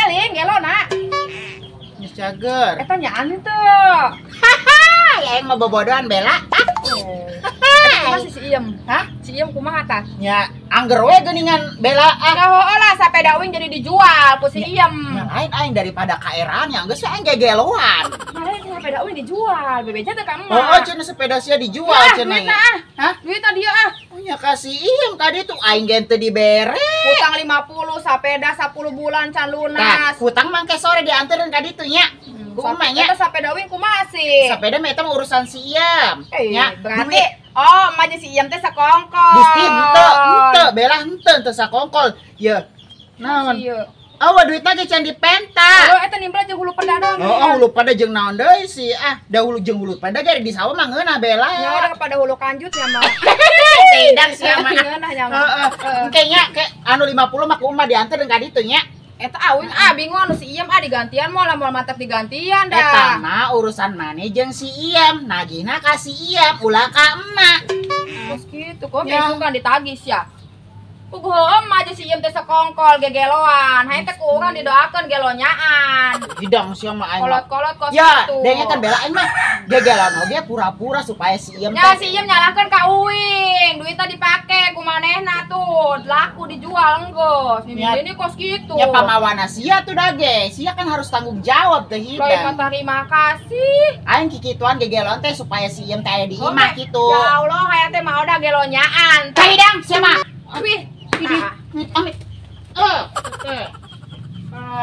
Eling gelona. Geus cager. Eta nyaan teu. Haha, ya aing mah bobodohan Bella. Kumaha si Iem? Hah? Si Iem kumaha tah? Nya angger we geuningan Bella ah. Nah, heueuh lah sapeda uing jadi dijual ku si Iem. Nya lain aing daripada kaeraan nya geus aing gegeloan. Lain sepeda uing dijual, bebeja teh ka emak. Oh, cenah sepeda sia dijual cenah. Duitna ah. Hah? Duitna dia ah. Oh nya kasih Iem tadi tuh aing ge teu dibere. Hutang 50, sapeda 10 bulan can lunas. Tah, hutang mah engke sore dianteurkeun ka ditu nya. Kumaha nya? Eta sapeda uing kumaha sih? Sapeda mah eta mah urusan si Iem. Nya, berarti oh, emak jeung si Iem teh sakongkol. Gusti henteu, henteu, Bella henteu teu sakongkol. Ye. Naon? Awa duitna ge can dipenta. Oh, eta nimbel jeung hulu pada doang. Oh, hulu pada jeung naon deui sih? Ah, da hulu jeung hulu pada ge di sawah mah ngeunah Bella. Nya udah kepada hulu kanjut nya mah. Teh hidang sia mah. Ngeunah nya mah. Heeh. Engke nya ke anu 50 mah ku emak dianter ka ditu nya. Eta awing ah bingung anu si Iem ah digantian moal moal mantap digantian dah. Eta mah urusan maneh jeung si Iem, nagihna ka si Iem ulah ka emak. Terus kitu kok besok kan ditagih sia. Puguh emak jeung si Iem teh sekongkol gegeloan. Hayang teh ku urang didoakeun gelonyaan. Hidang sia mah aing. Kolot-kolot kos ya, kitu. Ya, dengekeun Bella aing mah gegeloan oge pura-pura supaya si Iem teh. Ya si Iem nyalahkeun ka uing, duitna dipake ku manehna tuh, laku dijual enggeus. Ini kos kitu. Ya pamawana sia tuh dage. Sia kan harus tanggung jawab teh hidang. Lain mah terima kasih. Aing kikituan gegeloan teh supaya si Iem teh aya di imah kitu. Ya Allah, hayang teh mah udah gelonyaan. Tah hidang sia mah. Wih, amit.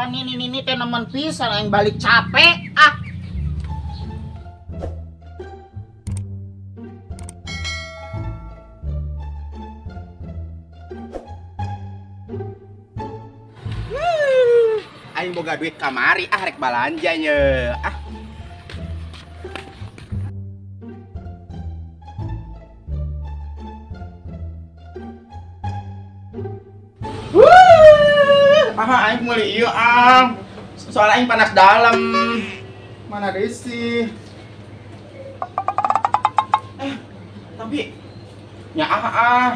Nini teh nemen pisan aing balik capek ah. Aing boga duit kamari ah rek balanja nya. Ah. Ah, aing meuli ieu ah. Soalnya aing panas dalam. Mana deui sih? Tapi nya ah.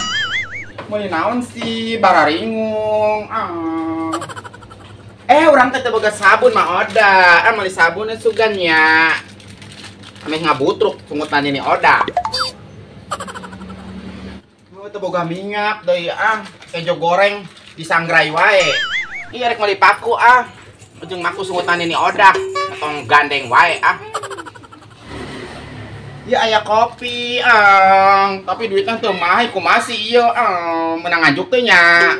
Meuli naon sih bararingung ah. Urang teh teu boga sabun mah Oda. Ah meuli sabun sugan nya. Ameh ngabutruk pungutan ini Oda. Oh, teu boga minyak deui ah. Kejo goreng disangrai wae. Iya rek meuli paku ah. Ujung maku sungutan ini Oda. Atong gandeng wae ah. Iya aya kopi ah, tapi duitnya teu mahi kumaha sih ieu ah, menang nganjuk teh nya.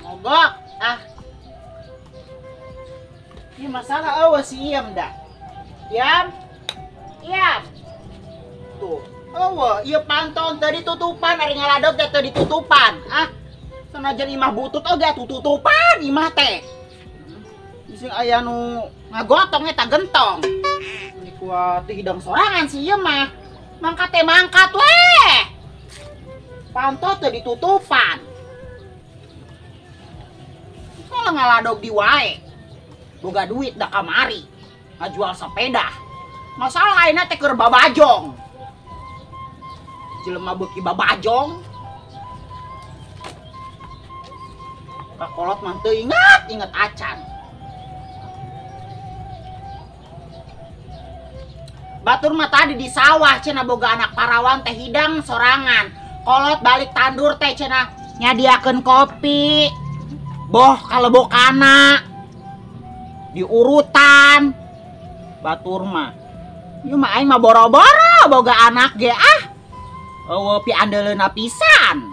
Mogok ah. Ini masalah awas si Iem dah. Iem. Iem. Tuh. Oh, iya panton tadi tutupan ari ngaladog teh teu ditutupan. Ah. Sanajan imah butut oge atuh tutupan imah teh. Sing aya nu ngagotong eta gentong. Ini kuat hidang sorangan si ieu mah. Mangkat teh mangkat weh. Panto teh ditutupan. Kalau ngaladog di wae. Boga duit da kamari. Ngajual sepeda. Masalah ayeuna teh keur babajong. Jelema beuki babajong. Kakolot mah teu ingat, inget acan. Batur mah tadi di sawah cenah boga anak parawan teh hidang sorangan. Kolot balik tandur teh cenah nyadiakeun kopi. Boh kalebokana diurutan. Batur mah. Ieu mah aing mah boro-boro boga anak ge ah. Eueuh piandeleuna pisan.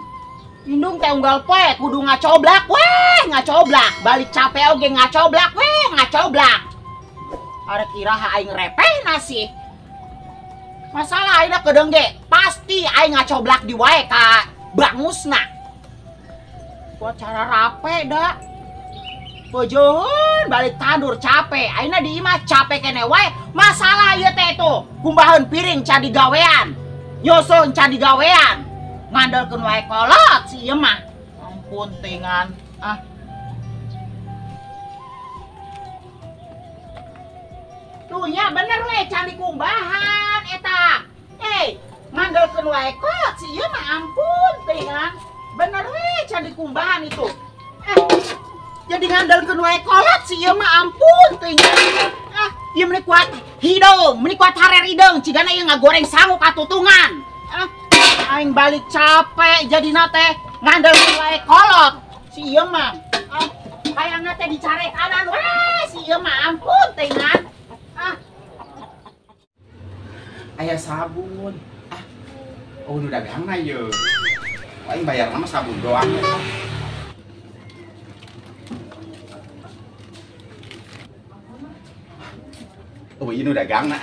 Indung teh unggal poe kudu ngacoblak weh, ngacoblak. Balik capek oge ngacoblak weh, ngacoblak. Arek iraha aing repehna sih. Masalah aingna kedeung ge, pasti aing ngacoblak di wae ka bangusna. Kuat cara rape da. Bojohun balik tandur capek, aingna di imah capek kene wae. Masalah ieu teh tuh, kumbaheun piring can digawean. Nyoso can digawean. Ngandelkeun wae kolot si ieu mah. Ampun tingan ah. Tuh nya bener we can dikumbahan eta. Ngandalkeun wae kolot si ieu mah ampun teuingan. Bener we can dikumbahan itu. Jadi ngandalkeun wae kolot si ieu mah ampun teuingan. Ah, ieu meni kuat hideung, meni kuat harerideng cigana ieu ngagoreng sangu katutungan. Ah, aing balik capek jadina teh ngandalkeun wae kolot si ieu mah. Ah, hayangna teh dicarekanan we si ieu mah ampun teuingan. Ah. Aya sabun. Ah. Oh, nu dagangna ieu. Aing bayar nama sabun doang. Oh, ini udah dagangna.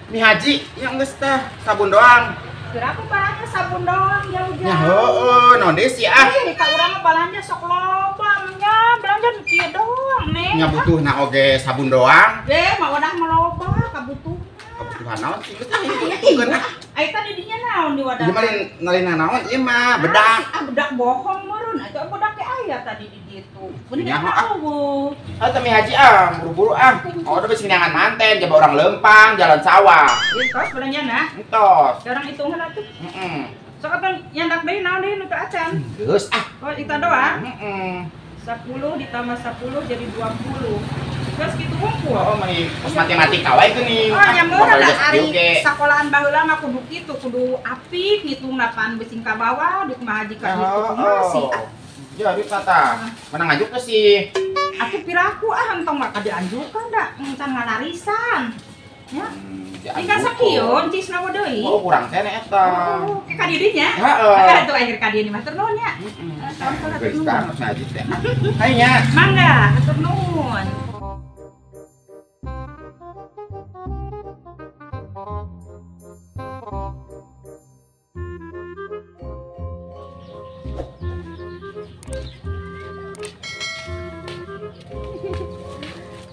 Mi Haji, yang geus teh sabun doang. Berapa barangnya sabun doang jauh-jauh? Ya heueuh, naon deui sih ah. Ih, ka urang mah balanja sok loba nya, belanja nu kieu doang nih. Nya butuhna oge sabun doang. Ge, mah wadah mah loba kabutuhan. Kebutuhan naon sih geus ah ieu ah. Ai tadi dinya naon di wadah? Ieu mah lain naon ieu mah bedak. Ah, bedak bohong meureun atuh bedak ge aya tadi di ditu. Bener eueuh. Ah, teh Mi Haji ah, buru-buru ah. Oh, udah bisi nyangan manten, coba orang lempang, jalan sawah. Entos belanjana? Entos. Sekarang hitungan atuh. Heeh. Sok atuh nyandak deui naon deui nu teu acan? Geus ah. Oh, eta doang? Heeh. 10 ditambah 10 jadi 20. Terus gitu ngumpul. Oh, meni kos matematika wae geuning. Oh, nya meureun da ari sakolahan baheula mah kudu kitu, kudu apik ngitungna pan beucing ka bawah, di kumaha haji ka ditu kumaha sih. Jadi tata, mana ngajuk ke sih? Atuh piraku ah entong mah dianjurkan da, encan ngalarisan. Ya. Tinggal sakieu cisna mah deui. Oh, kurang teh eta. Oh, ke ka didinya. Heeh. Atuh akhir ka dieu mah tur nuhun nya. Heeh. Geus banget ngaji teh. Hayu nya. Mangga, hatur nuhun.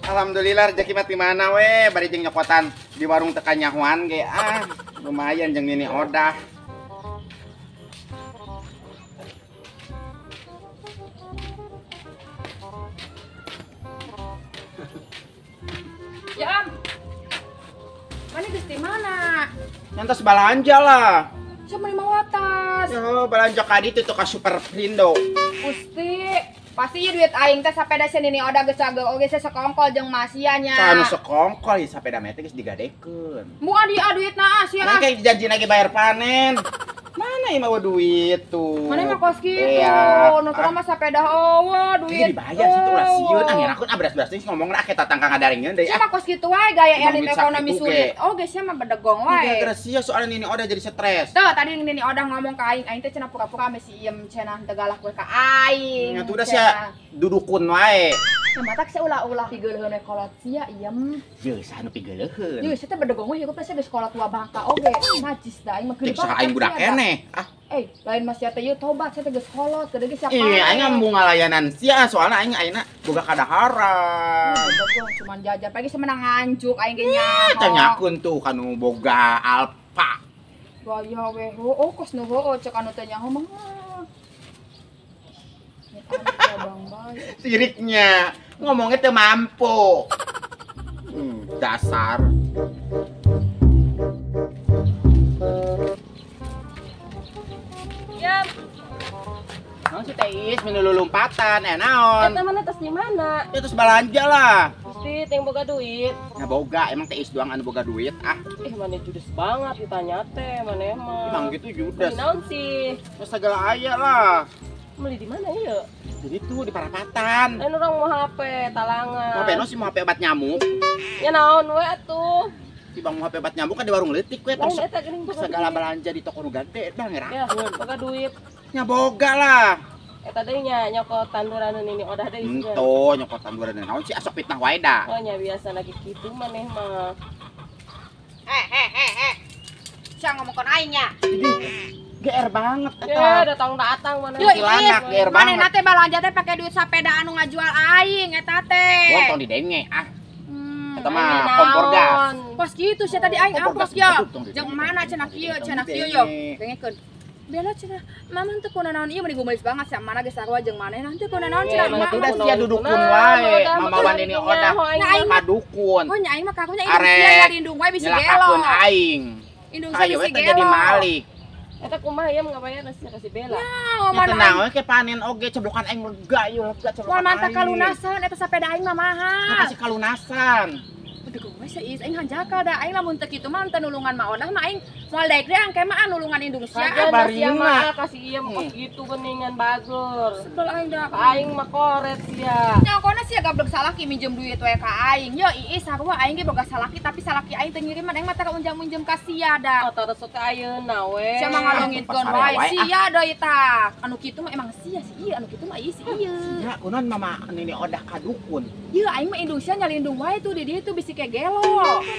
Alhamdulillah rezeki mah ti mana we bari jeung nyokotan di warung teu kanyahoan ge ah lumayan jeung nini odah. Ya am. Mana geus di mana? Nyantos balanja lah. Cuma 5 watas. Yo balanja ka ditu tuh ka Super Prindo. Gusti, pasti ieu duit aing teh sapeda si nini odah geus ageng oge sekongkol jeung masia nya. Tah anu sekongkol ieu sapeda mah teh geus digadekeun. Moal di duitna ah sia. Nah kayak janji lagi bayar panen. Mana ieu mah duit tuh. Mana mah kos kitu. Nu teh mah sapeda eueuh duit. Jadi dibayar situ ulah sieun ah ngerakeun ah beras-beras teh ngomongna ah kita tangka ngadaringeun deui. Sia mah kos kitu wae gaya elit ekonomi sulit. Oh geus sia mah bedegong wae. Gara-gara sia soalnya nini odah jadi stres. Tuh tadi nini odah ngomong ka aing, aing teh cenah pura-pura ame si iem cenah teu galak we ka aing. Nya tuh udah sia dudukun wae. Nah matak sia ulah-ulah pigeuleuheun we kolot sia iem. Yeuh saha nu pigeuleuheun? Yeuh sia teh bedegong we hirup teh sia geus kolot tua bangka oge. Najis da aing mah geulis. Saha aing budak keneh. Ah. Lain mas sia teh ieu tobat sia teh geus kolot gede ge sia. Iya, aing ngambung ngalayanan sia soalna aing ayeuna boga kadaharan. Bedegong cuman jajan pagi semenang nganjuk aing ge nyaho. Tanyakeun tuh kanu boga Alfa. Gaya we heueuh kos nu heueuh cek anu teh nyaho mah. Siriknya ngomongnya teu mampu. Dasar. Ya. Naon si Teis minulumpatan naon? Eta mana tas di mana? Ya terus balanja lah. Gusti teh boga duit. Nah boga, emang Teis doang anu boga duit ah. Mana judes banget ditanya teh, mana emang. Emang gitu judes. Naon sih? Ya segala aya lah. Beli di mana ieu? Jadi tuh di Parapatan. Lain orang mau HP talangan. Mau HP no sih mau HP obat nyamuk. Ya naon we atuh. Si bang mau HP obat nyamuk kan di warung leutik we terus. Lain eta geuning boga segala duit. Belanja di toko nu gede bang Ya, ngerakeun. boga duit. Nya boga lah. Eta deui nya nyokot tanduran nini odah deui sia. Ento nyokot tanduran naon sih asok fitnah wae da. Oh nya biasa lagi kitu maneh mah. Sia ngomongkeun aing nya. Jadi GR banget eta. Ya, datang-datang mana. Yeuh, Kuntilanak, GR banget. Manehna teh balanja teh pake duit sapeda anu ngajual aing eta teh. Bontong didenge ah. Eta mah Naon. kompor gas. Kos kitu sia tadi aing Kompor amplop gas, ya. aduh, tong Jeung didenge. mana cenah kieu, cenah kieu Didenge. yo. Dengekeun. Bela cenah, mama teu kunaon ieu meni gumelis banget sia mana ge sarua jeung maneh nanti kunaon cenah mama. Udah sia dudukun wae, mama wan ini odah kadukun. Oh nya aing mah karunya indung sia ngalindung wae bisi gelo. Aing. Indung sia bisi gelo. Jadi malik. Eta kumaha ieu ngabayar sia ka si Bela. Ya tenang we ke panen oge ceblokan aing lega ieu lega ceblokan. Moal mantap kalunasan eta sapeda aing mah mahal. Kasih kalunasan. Aduh we sia aing hanjakal da aing lamun teu kitu mah teu nulungan ma odah mah aing moal daek deui angke mah nulungan indung sia. Sia mah kasih ieu mah kitu geuningan bager. Sebel aing da. Aing mah koret sia. Nyokona sia gablek salaki minjem duit we ka aing. Yo iis sarua aing ge boga salaki tapi salaki aing teu ngiriman aing mah tara unjam-unjem ka sia da. Oh terus teh ayeuna we. Sia mah ngalongitkeun wae sia deui tah. Anu kitu mah emang sia si ieu anu kitu mah ieu si ieu. Sia kunaon mama nini odah ka dukun. Ieu aing mah indung sia nyalindung wae tuh di dieu tuh bisi ke gelo.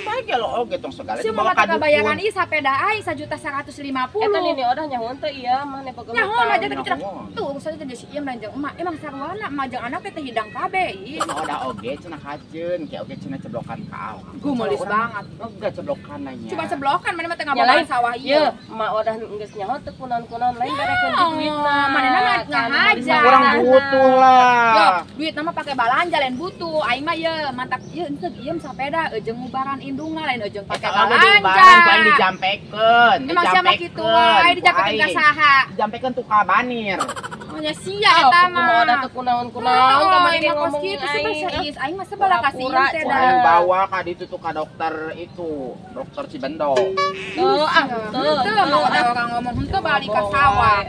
Bae gelo oge tong segala dibawa ka dukun. Bayaran ieu sapeda aing 1.150.000. Eta nini odah nyahoan teh ieu mah boga hutang. Nyahoan aja teh cenah. Tuh urusanna teh si ieu lanjang emak. Emang sarwana emak jeung anak teh hidang kabeh ieu. Mah odah oge cenah kajeun, ke oge cenah ceblokan ka awak. Gumelis banget. Lega ceblokan nanya. Cuma ceblokan maneh mah teh ngabawa sawah ieu. Emak odah geus nyaho teu kunaon-kunaon lain berekeun duitna. Manehna mah ngahaja. Urang butuh lah. Yo, duitna mah pake balanja lain butuh. Aing mah ieu mantak ieu henteu ieu sapeda jeung ngubaran indungna lain jeung pake balanja. Ngubaran ku aing dijampekeun. Emang sia mah kitu wae dijampekeun ka saha? Dijampekeun tu ka Banir. Oh nya sia eta mah. Kumaha da teu kunaon-kunaon ka maneh ngomong kitu sebel sia aing mah sebel ka si ieu teh da. Aing bawa ka ditu tuh ka dokter itu, dokter Cibendo. Teu ah, teu mah ada orang ngomong henteu balik ka sawah.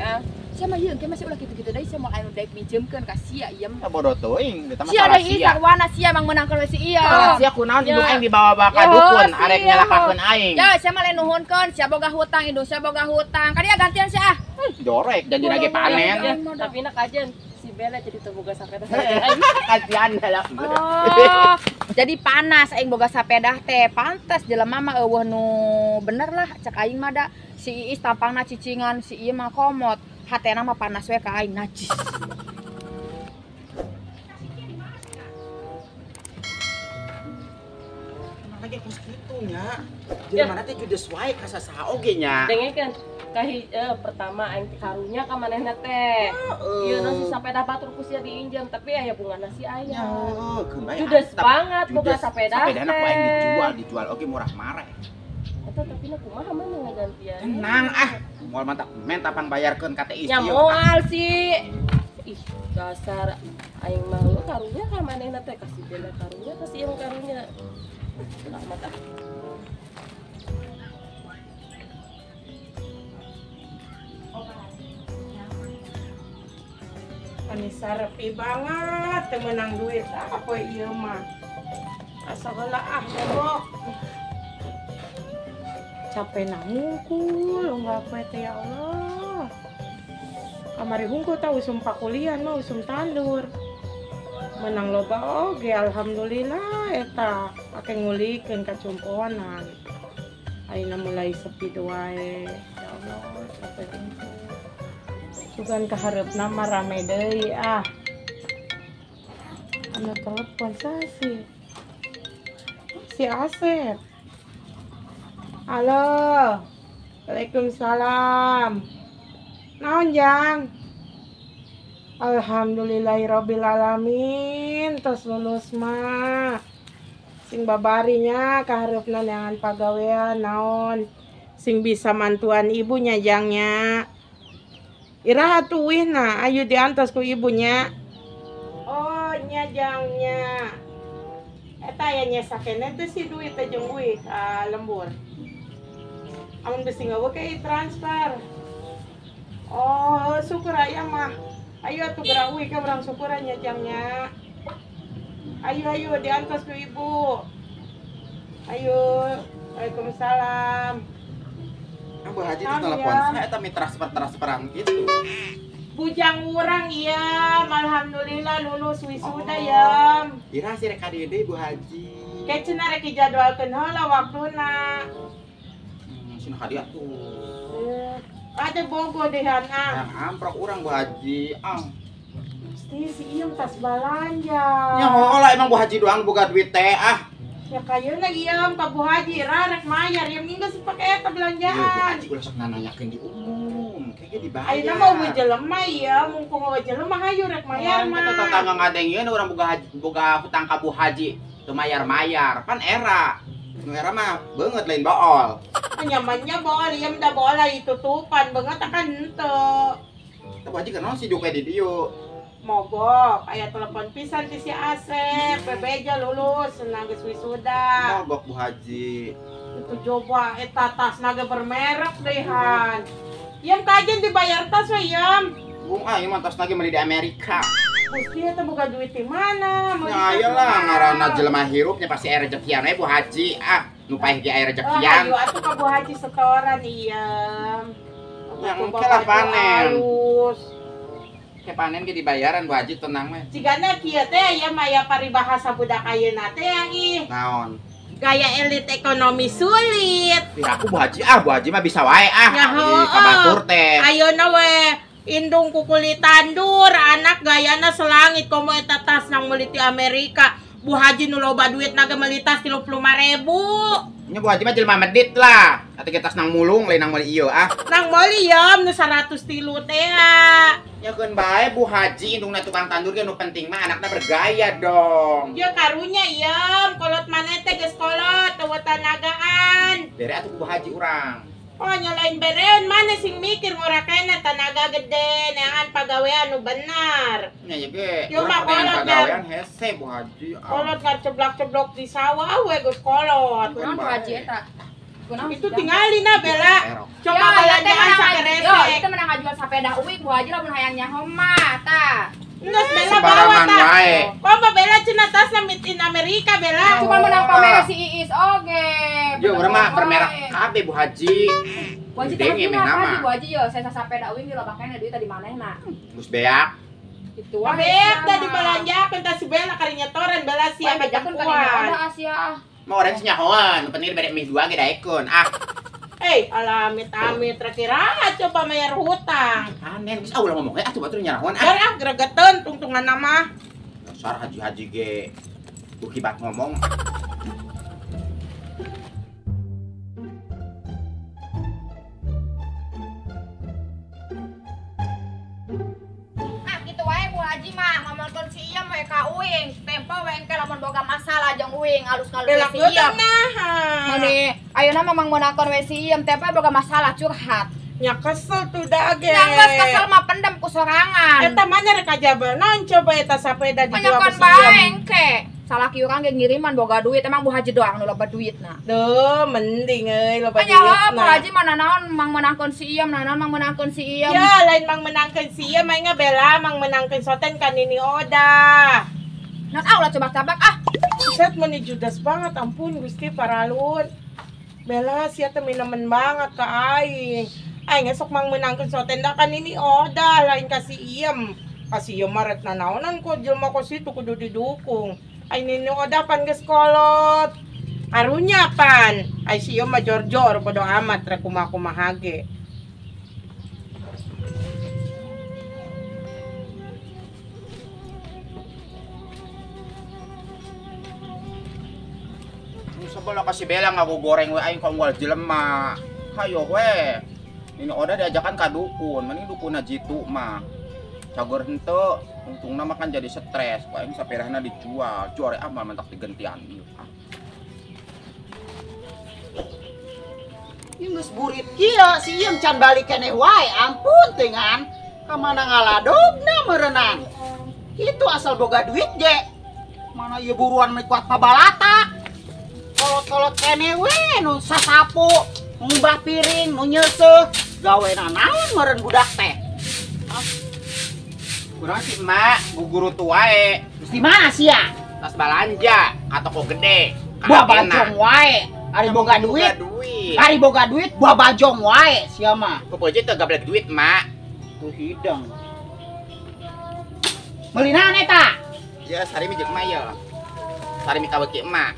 Sia mah ieu engke masih ulah kitu-kitu deui sia moal anu daek minjemkeun ka sia ieu mah. Bodoh teuing eta mah sia deui sarwana sia mang meunangkeun we si ieu. Salah sia kunaon indung aing dibawa-bawa ka dukun arek nyalakakeun aing. Ya sia mah lain nuhunkeun sia boga hutang indung sia boga hutang. Ka dia gantian sia ah. Jorek janji lagi panen. Tapi nak kajen si Bella jadi teu boga sapeda. Kasihan lah. Oh, jadi panas aing boga sapeda teh. Pantes jelema mah eueuh nu bener lah cek aing mah da. Si Iis tampangna cicingan, si ieu mah komot. Hatena mah panas we ka aing najis. Lagi kos kitu nya. Jelema teh judes wae ka sasaha oge nya. Dengekeun kahi pertama aing teh karunya ka manehna teh. Ieu nu si sapeda batur ku sia diinjem tapi aya bungana si aya. Judes banget boga sapeda. Sapedana ku aing dijual, dijual oge murah mareh. Eta tapi na kumaha maneh ngagantian. Tenang ah. Moal mantap menta pang bayarkeun ka teh istri. Nya moal sih. Ih, dasar aing mah lu karunya ka manehna teh kasih Bella karunya kasih yang karunya. Amat ah. Anissa repi banget teu meunang duit apa ieu mah. Asa heula ah bobok. Capek nangungkul unggal poe teh ya Allah. Kamari hungkul tah usum pakulian mah usum tandur. Menang loba oge alhamdulillah eta pake ngulikeun ka cumponan. Ayeuna mulai sepi wae. Ya Allah, capek hungkul. Sugan kahareupna mah rame deui ah. Anu telepon sih. Si Asep. Halo. Waalaikumsalam. Naon Jang? Alhamdulillahirabbil alamin, tos lulus mah. Sing babarinya kahareupna neangan pagawean naon. Sing bisa mantuan ibunya Jangnya. Iraha atuh uihna, ayo diantos ku ibunya. Oh, nya Jangnya. Eta aya nyesakene teh si duit teh jeung uih ka lembur. Amun bisi ngeuweuk ke transfer. Oh, syukur aya mah. Ayo atuh geura uih ka urang syukuran nya Jangnya. Ayo ayo diantos ku ibu. Ayo, waalaikumsalam. Bu Haji itu telepon saya eta mitra transfer-transferan gitu. Bujang urang iya, alhamdulillah lulus wisuda ya. Ira sih rek ka dieu deui Bu Haji. Ke cenah rek dijadwalkeun heula waktuna. Cenah ka dieu atuh. Ada bogo dehan ah. Yang amprok urang Bu Haji, ah. Pasti si Iyem tas balanja. Nya heuh lah emang Bu Haji doang boga duit teh ah. Ya kayaknya Iyem ka Bu Haji rarek mayar Iyem geus pake eta belanjaan. Bu Haji ulah sok nanyakeun di umum. Engke ge dibayar. Ayeuna mah eueuh jelema ieu, mumpung eueuh jelema hayu rek mayar mah. Kita tetangga ngadengieun urang boga hutang ka Bu Haji, teu mayar-mayar. Pan era. Nu era mah beungeut lain bool. Nyamannya bool ieu da bool ditutupan beungeut akan henteu. Teh Bu Haji kunaon sih duke di dieu? Mogok, aya telepon pisan ti si Asep, bebeja lulus, senang geus wisuda. Mogok Bu Haji. Itu coba eta tasna ge bermerek deui han. Yang kajen dibayar tas we yam. Bung ah ieu mah tasna ge meuli di Amerika. Gusti eta boga duit di mana? Ya iyalah ngaranna jelema hirup nya pasti aya rezekian we Bu Haji. Ah, nu paeh ge aya rezekian. Oh, hayu atuh ka Bu Haji setoran iyam. Yang engke lah panen. Ke panen ge dibayaran Bu Haji tenang we. Cigana kieu teh aya mah aya paribahasa budak ayeuna teh ih. Naon? Gaya elit ekonomi sulit. Tidak aku Bu Haji ah, Bu Haji mah bisa wae ah. Ya ka batur teh. Ayeuna we indung kukuli tandur, anak gayana selangit komo eta tas nang meuli ti Amerika. Bu Haji nu loba duit na ge meuli tas 35.000. Nya Bu Haji mah jelema medit lah. Atuh ge tas nang mulung lain nang meuli ieu ah. Nang meuli yam nu 103 teh. Ya keun bae Bu Haji indungna tukang tandur ge nu penting mah anakna bergaya dong. Ya karunya yam, kolot maneh teh geus kolot eueuh tanagaan. Bere atuh Bu Haji urang. Oh nyalain bereun mana sing mikir ngorakena tanaga gede neangan pagawean nu benar. Nya ye ge. Yo mah kolot pagawean hese Bu Haji. Kolot ngarceblak-ceblok di sawah we geus kolot. Kunaon Bu Haji eta? Kunaon itu tingali na Bella. Coba belanjaan sakeresek. Yo, itu menang ngajual sepeda uing Bu Haji lamun hayang nyaho mah tah. Geus Bella bawa tah. Komo Bella cenah tasna made in Amerika Bella. Cuma menang pamer si Iis oge. Yo urang mah bermerek kabeh Bu Haji. Bu Haji teh nama. Bu Haji yo saya sapeda uing di loba keneh duit tadi manehna. Geus beak. Kitu wae. Beak da dibelanjakeun tah si Bella kari nyetoran Bella sia bejakeun ka Ada Asia. Mau orang nyahoan, nu penting bere mie dua ge daekeun. Ah. Eh, alah amit-amit kira coba bayar hutang. Panen geus ah ulah ngomong we atuh batur nyarahoan ah. Biar ah gregeteun tungtungan mah. Dasar haji-haji ge bukibat ngomong. Ah kitu wae Bu Haji mah ngomongkeun si ieu we ka uing, tempo we engke lamun boga masalah jeung uing alus-alus si ieu. Mane ayeuna mah mang meunangkeun we si ieu tempo boga masalah curhat. Nya kesel tuh da ge. Nya geus kesel mah pendem ku sorangan. Eta mana rek ajabel naon coba eta sapeda dijual ku si ieu. Engke. Salaki urang ge ngiriman boga duit emang Bu Haji doang nu loba duitna. Duh, mending euy loba duitna. Nya Bu Haji mah nanaon mang meunangkeun si ieu, nanaon mang meunangkeun si ieu. Ya lain mang meunangkeun si ieu mah Bella mang meunangkeun soten ka Nini Oda. Nah, ah ulah coba-coba ah. Set meni judas banget ampun Gusti paralun. Bella sia teh minemen banget ka aing. Aing esok mang meunangkeun soten da ka Nini Oda lain ka si Iem. Ka si Iem mah rek nanaonan ku jelema ku situ kudu didukung. Ai Nini Oda pan geus kolot. Karunya pan. Ai si Iem mah jor-jor bodo amat rek kumaha-kumaha ge. Sebelah kasih Bella ngagogoreng we aing kaunggal jelema. Hayo we. Nini Oda diajakan ka dukun, mending dukunna jitu mah. Cager henteu, untungna mah kan jadi stres. Ku aing sapedahna dijual, jual ah mah mentak digentian ieu. Ieu geus burit kieu si ieu can balik keneh wae, ampun teh ngan. Ka mana ngaladogna meureunang. Itu asal boga duit ge. Mana ieu buruan mah kuat pabalatak. Kolot-kolot keneh we nu sasapu, ngumbah piring, nu nyeuseuh, gawena naon meureun budak teh. Kurang sih emak, guru wae. Terus di mana sia? Tas balanja ka toko gede. Buah bajong wae. Ari boga duit. Ari boga duit buah bajong wae sia mah. Popoje teu gablek duit, Mak. Tuh hidang. Meuli naon eta? Ya sarimi jeung emak ya. Sarimi ka beuki emak.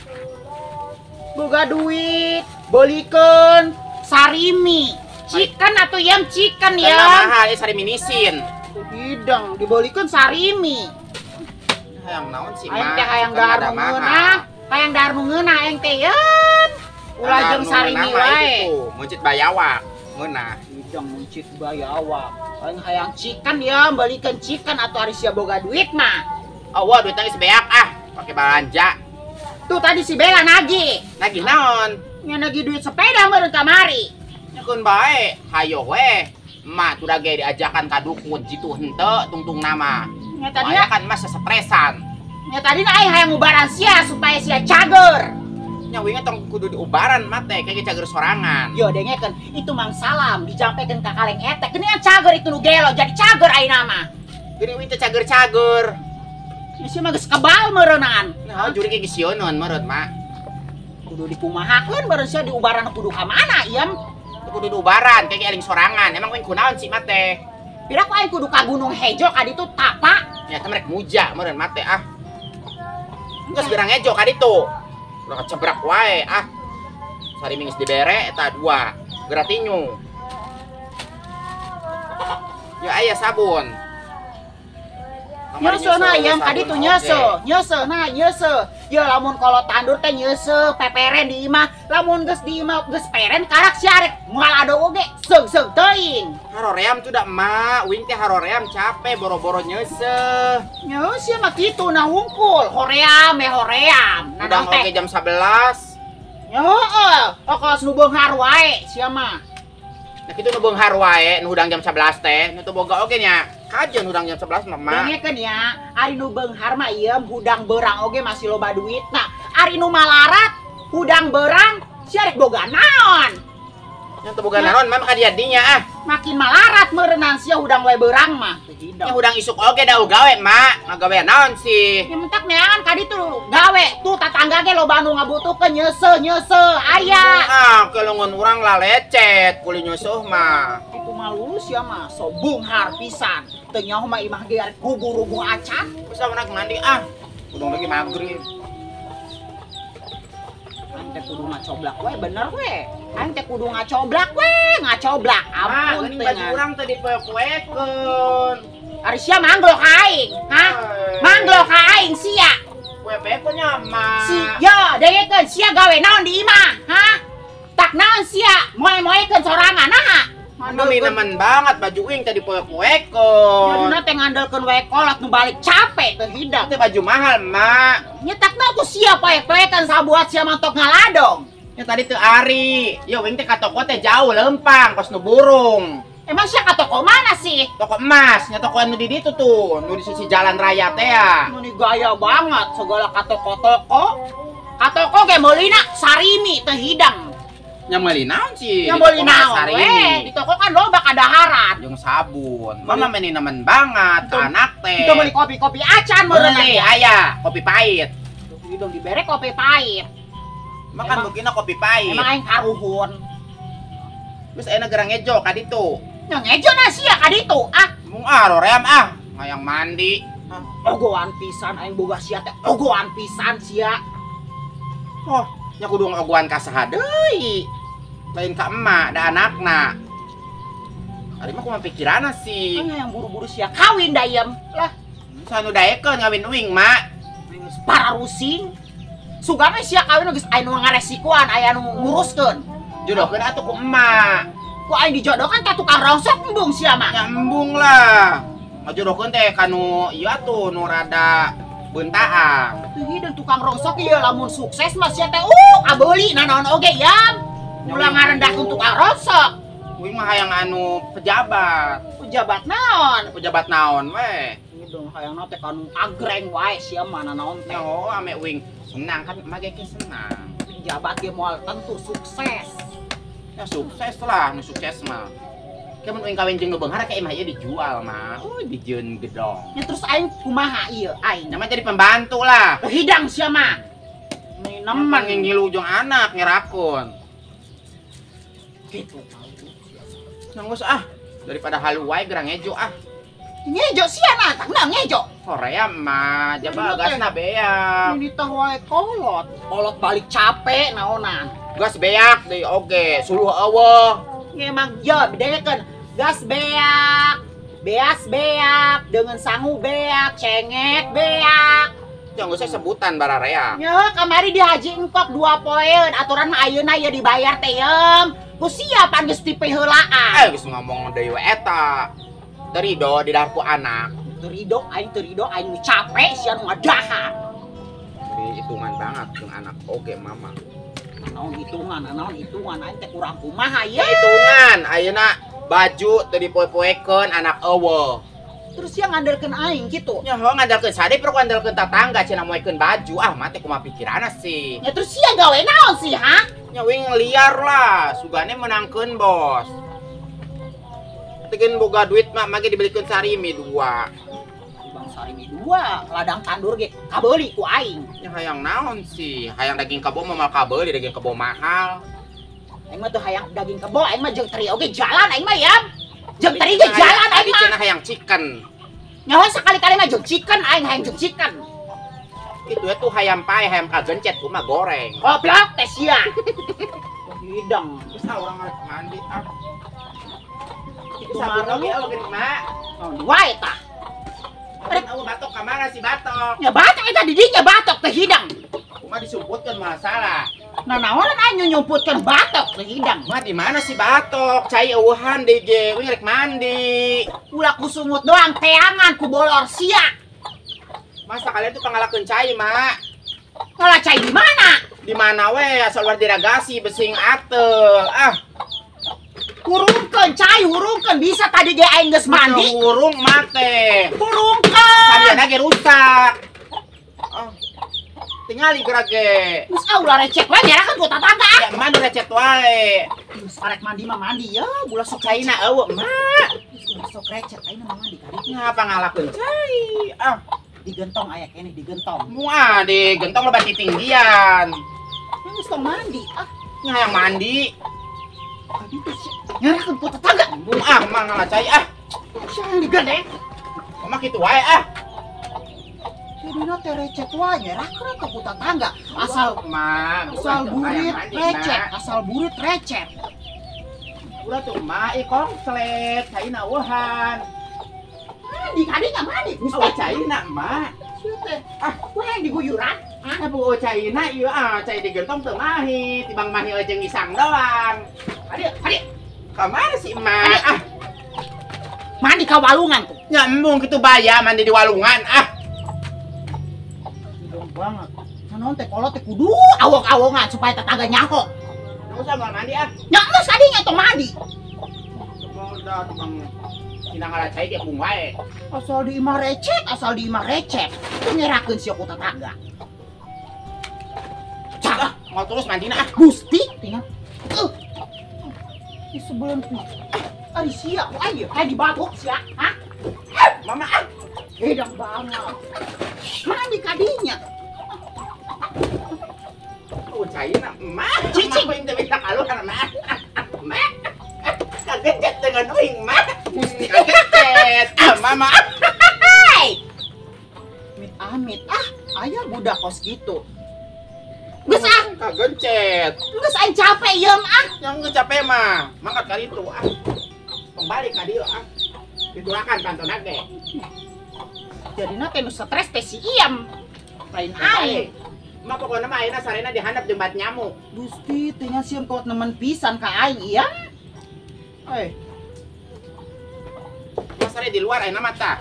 Boga duit, belikeun sarimi. Chicken atau yam chicken ya. Mahal sarimi nisin. Hidang dibelikan sarimi. Hayang naon sih mah? Aing teh hayang dahar nu ngeunah, hayang dahar nu ngeunah aing teh yeun. Ulah jeung sarimi wae. Meuncit bayawak. Ngeunah. Hidang muncit bae awak. Aing hayang cikan ya, belikeun cikan atuh ari sia boga duit mah. Awa duitna geus beak ah, pake balanja. Tuh tadi si Bella nagih. Nagih naon? Nya nagih duit sepeda meureun kamari. Nya keun bae, hayo we. Emak tuh ge diajakan ka dukun jitu henteu tungtung nama. Nya tadi kan mas sestresan. Nya tadi aing hayang ngubaran sia supaya sia cager. Nya wingi tong kudu diubaran mah teh kayak cager sorangan. Yo dengekeun, itu Mang Salam dijampekeun ka kaleng etek. Geuningan cager itu nu gelo jadi cager ayeuna mah. Geuning wingi teh cager-cager. Nya sia mah geus kebal meureunaan. Nah, juri ge geus sieun meureun mak. Kudu dikumahakeun meureun sia diubaran kudu ka mana ieu? Kudu diubaran kayak eling sorangan. Emang wing kunaon sih mah teh? Pira ku aing kudu ka Gunung Hejo ka ditu tapa. Nya teh merek muja meureun mah teh ah. Geus gerang ngejo ka ditu. Udah kecebrak wae ah. Sari mingis dibere eta dua. Geratinyu. Ya aya sabun. Nyeuseuh na yang tadi tuh nyeuseuh, nyeuseuh na nyeuseuh. Ya lamun kalau tandur teh nyeuseuh, peperen di imah. Lamun geus di imah geus peren karak sia arek moal ado oge seung-seung teuing. Haroream tuh da emak, wing teh haroream capek boro-boro nyeuseuh. Nyeuseuh mah kitu nah hungkul, hoream we hoream. Nah udah oge jam 11. Heeh, okos nu beunghar wae sia mah. Nah kitu nu beunghar wae nu hudang jam 11 teh, nu teu boga oge nya. Kajeun hudang jam 11 mah mak. Dengekeun ya, ari nu beunghar mah ieu hudang beurang oge masih loba duitna. Ari nu malarat hudang beurang sia rek boga naon? Nya teu boga naon mah ka dia dinya ah. Makin malarat meureunang sia hudang wae beurang mah. Nya hudang isuk oge da gawe mak, ngagawe naon sih? Nya mentak neangan ka ditu gawe tuh tatangga ge loba nu ngabutuhkeun nyeuseuh-nyeuseuh aya. Ah, kelongon urang lah lecet kuli nyeuseuh mah. Itu mah lulus ya mah, so beunghar pisan. Teu nyaho mah imah ge arek rubuh-rubuh acan. Geus aweuna mandi ah. Kudu lagi magrib. Aing teh kudu ngacoblak we bener we. Aing teh kudu ngacoblak we, ngacoblak. Ampun teh. Baju urang teh dipoek-poekeun. Ari sia mangglok ka aing, hah? Mangglok ka aing sia. Poe-poekeun nya mah. Sia, dengekeun sia gawe naon di imah, hah? Tak naon sia, moe-moekeun sorangan naha? Mami nemen banget baju wing tadi poek-poekeun. Jaduna teh ngandelkeun wae kolot nu balik capek teu hidang. Teh baju mahal, Mak. Nyetakna ku sia poek-poekan sabuat sia mantok ngaladong. Nya tadi teu ari. Yo wing teh ka toko teh jauh lempang kos nu burung. Emang sia ka toko mana sih? Toko emas, nya toko anu di ditu tuh, nu di sisi jalan raya teh ya. Nu gaya banget segala ka toko-toko. Ka toko ge meulina sarimi teu hidang. Nya meuli naon sih? Nya meuli naon we? Di toko kan loba kadaharan. Jeung sabun. Mama meni nemen banget ka anak teh. Itu meuli kopi-kopi acan meureun aya, kopi pahit. Hidung dibere kopi pahit. Makan beukina kopi pahit. Emang aing karuhun. Geus ayeuna gerang ngejo ka ditu. Nya ngejo na sia ka ditu ah. Mung ah roream ah, hayang mandi. Ogoan pisan aing boga sia teh, ogoan pisan sia. Oh, nya kudu ngogoan ka saha deui. Lain ka emak, da anakna. Ari mah kumaha pikiranna sih? Yang buru-buru sia kawin da ieu lah. Sanu daekeun ngawin uing, Mak. Geus pararusing. Sugana sia kawin geus aya nu ngaresikuan, aya nu nguruskeun. Jodohkeun atuh ku emak. Ku aing dijodohkan ka tukang rongsok embung sia mah. Ya embung lah. Ngajodohkeun teh ka nu ieu atuh nu rada beuntaang. Teu hideung tukang rongsok ieu lamun sukses mah sia teh kabeuli nanaon oge yam. Ulah ngarendahkeun tukang rongsok. Uing mah hayang anu pejabat. Pejabat naon? Pejabat naon we? Hidung hayangna teh kanu agreng wae sia mah nanaon teh. Oh, ame uing senang kan emak ge senang. Pejabat ge moal tentu sukses. Ya sukses lah, nu sukses mah. Ke mun uing kawin jeung nu beunghar ka imah ieu dijual mah. Dijieun gedong. Ya terus aing kumaha ieu aing? Nya mah jadi pembantu lah. Hidang sia mah. Nemen ngilu jeung anak ngerakun. Gitu. Nanggus ah, daripada halu wae gerang ngejo ah. Ngejo sia nah, tak nah ngejo. Korea mah, jaba gasna beak. Ini teh wae kolot. Kolot balik capek naonan. Gas beak deui oge, suluh eueuh. Ngemang yo bedekeun gas beak, beas beak, dengan sangu beak, cengek beak. Jangan usah sebutan bararea. Nya kamari di Haji Engkok 2 poeun, aturan mah ayeuna ieu dibayar teh yeum. Ku siapa geus dipeheulaan? Geus ngomong deui we eta. Teu rido di dahar ku anak. Teu rido aing teu rido aing capek sia nu ngadahar. Hitungan banget jeung anak oge mama. Naon hitungan aing teh kurang kumaha ye. Hitungan ayeuna baju teu dipoe-poekeun anak eueuh. Terus sia ngandelkeun aing kitu. Nya heuh ngandelkeun sade perlu ngandelkeun tatangga cenah moekeun baju. Ah mah teh kumaha pikiranna sih. Nya terus sia gawe naon sih ha? Nya wing liar lah, sugane menangkeun bos. Tegeun boga duit mah mage dibelikeun sarimi dua. Bang sarimi dua, ladang tandur ge kabeuli ku aing. Nya hayang naon sih? Hayang daging kebo mah moal kabeuli, daging kebo mahal. Aing mah teu hayang daging kebo, aing mah jeung teri oge jalan aing mah ya. Jeung teri ge jalan aing mah. Cenah hayang chicken. Nyawa sekali-kali mah jeung chicken aing hayang jeung chicken. Itu tuh hayam pae, hayam kagencet kumaha goreng. Goblok teh sia. Hidang. Geus ah urang rek mandi ah. Itu sabun oge eueuh geuning mak. Naon wae tah. Rek eueuh batok ka mana si batok? Nya batok eta di dinya batok teh hidang. Kumaha disumputkeun masalah. Nah naonan aing nyumputkeun batok teh hidang. Mah di mana si batok? Cai eueuhan deui ge, we rek mandi. Ulah ku sungut doang teangan ku bolor sia. Masa kalian tuh pangalakeun cai, Mak? Ngalah cai di mana? Di mana we asal luar diragasi besing atel. Ah. Hurungkeun cai, hurungkeun bisa tadi ge aing geus mandi. Hurung mate. Hurungkeun. Samiana ge rusak. Ah. Tingali geura ge. Geus ah ulah recet wae nyerakeun ku tatangga ah. Ya mah nu recet wae. Geus arek mandi mah mandi ya, ulah sok caina eueuh, Mak. Ulah sok recet aing mah mandi kali. Ngapa ngalakeun cai? Ah. Digentong aya keneh digentong. Muah digentong loba titinggian. Geus tong mandi ah. Nya hayang mandi. Tadi tuh si nyerakeun ku tetangga. Muah mah ngalah cai ah. Sia yang digandeng. Mah kitu wae ah. Jadina teh recet wae nyerakeun atuh ku tetangga. Asal mah asal burit recet, asal burit recet. Ulah tuh mah ih konslet caina eueuhan. Mandi kadinya mandi. Oh caina mah. Sia teh. Ah, ku hayang diguyuran. Ah, bu caina ieu ah cai digentong teu mahi, tibang mahi jeung isang doang. Kadieu, kadieu. Ka mana si emak? Ah. Mandi ka walungan tuh. Nya embung kitu baya mandi di walungan ah. Hidung banget. Naon teh kolot teh kudu awong-awongan supaya tetangga nyaho. Enggak usah moal mandi ah. Nya geus kadinya tong mandi. Udah tukang cina ngalah cai ge bung wae. Asal di imah recet, asal di imah recet. Teu nyerakeun sia ku tetangga. Cah, mau terus mandina ah. Gusti tinggal. Di sebelum ari sia ku aing kayak dibatuk sia, hah? Mama ah. Hidang banget. Mandi kadinya. Oh, caina mah. Cicing. Mah teh bisa kaluar mah. Mah. Kagencet dengan uing mah. Kagencet. Ah, mama. Amit amit ah, aya budak kos kitu. Geus ah, kagencet. Geus aing capek yeum ah. Yang geus capek mah, mangkat kali itu ah. Kembali ka dieu ah. Ditulakan pantona ge. Jadina teh nu stres teh si Iyam. Lain aing. Mah pokona mah ayeuna sarena dihandap jembat nyamuk. Gusti teh nya sieun kuat nemen pisan ka aing Iyam. Eh. Mas sare di luar ayeuna mah tah.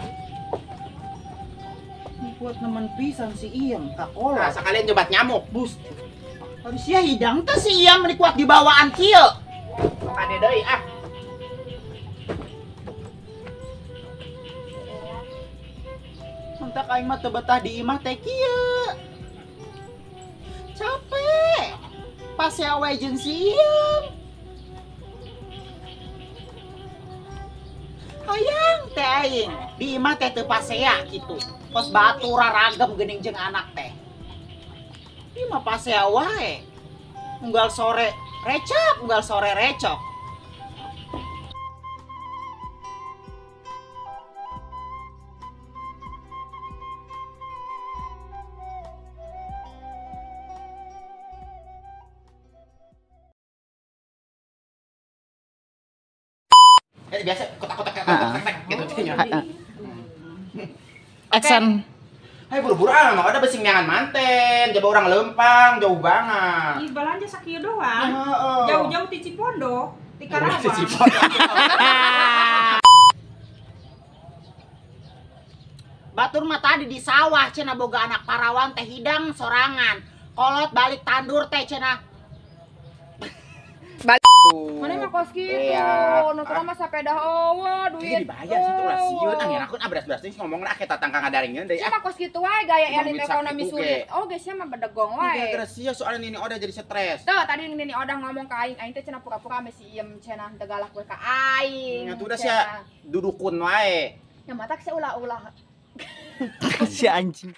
Kuat nemen pisan si Iyam ka kolot. Nah, sekalian nyebat nyamuk. Gusti. Ari sia hidang teh si Iyam meni kuat dibawaan kieu. Kade deui ah. Mentak aing mah teu betah di imah teh kieu. Capek. Pasea we jeung si Iyam. Hayang teh aing di imah teh teu pasea kitu. Kos batu raragem geuning jeung anak teh. Ieu mah pasea wae. Unggal sore recok, unggal sore recok. Biasa kotak-kotak kotak-kotak gitu. Action. Hai buru-buru ah, mah ada besing neangan manten, jaba urang lempang jauh banget. Ih, balanja sakieu doang. Jauh-jauh ti Cipondo, ti Karawang. Ti Cipondo. Batur mah tadi di sawah cenah boga anak parawan teh hidang sorangan. Kolot balik tandur teh cenah. Mana mah kos kitu, nu teh mah sapedah eueuh duit. Jadi dibayar situ ulah sieun ah ngerakeun ah beras-beras teh ngomong lah eta tatangka ngadaringeun deui. Sia mah kos kitu wae gaya elit ekonomi sulit. Oh geus sia mah bedegong wae. Gara-gara sia soalnya Nini Odah jadi stres. Tuh tadi Nini Odah ngomong ka aing, aing teh cenah pura-pura ame si Iem cenah teu galak we ka aing. Nya tuh udah sia dudukun wae. Nya matak sia ulah-ulah. Si anjing.